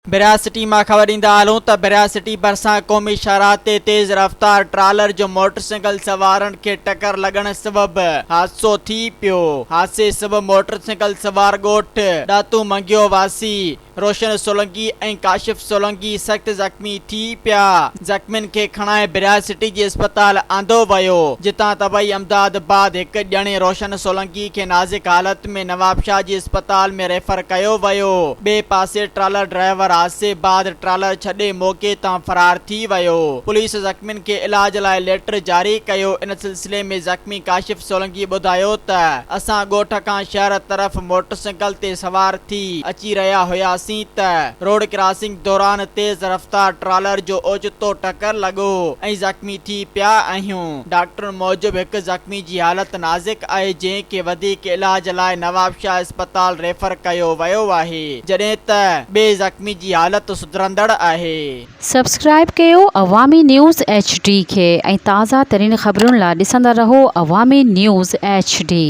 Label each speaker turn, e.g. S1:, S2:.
S1: ڀريا city مان خبر ڏيندا هلون ته ڀريا سٽي ڀرسان قومي شاهراهه تي تيز رفتار ٽرالر جو موٽرسائيڪل سوارن کي ٽڪر لڳڻ سبب حادثو ٿي پيو. حادثي سبب موٽرسائيڪل سوار ڳوٺ ڏاتو منگيو واسي روشن سولنگي ۽ ڪاشف سولنگي سخت زخمي ٿي پيا. زخمين کي کڻائي ڀريا سٽي جي اسپتال آندو ويو، جتان طبعي امداد بعد هڪ ڄڻي روشن سولنگي کي نازڪ حالت ۾ نوابشاهه جي اسپتال ۾ ريفر ڪيو ويو. ٻئي پاسي ٽرالر ڊرائيور حادثي بعد ٽرالر ڇڏي موقعي تان فرار ٿي ويو. پوليس زخمين کي علاج لاء ليٽر جاري ڪيو. ان سلسلي ۾ زخمي ڪاشف سولنگي ٻڌايو ته اسان ڳوٺ کان شهر طرف موٽرسائيڪل تي سوار ٿي اچي رهيا هياسين ته روڊ ڪراسنگ دوران تيز رفتار ٽرالر جو اوچتو ٽڪر لڳو ۽ زخمي ٿي پيا آهيون. ڊاڪٽرن موجب هڪ زخمي جي حالت نازڪ آهي جنهن کي وڌيڪ علاج لاء نوابشاهه اسپتال ريفر ڪيو ويو آهي جڏهن ته ٻئي زخمي جي حالت سڌرندڙ آهي.
S2: سبسڪرائيب ڪيو عوامي نيوز ايڇ ڊي کي ۽ تازه ترين خبرن لا ڏسندا رهو عوامي نيوز ايڇ ڊي.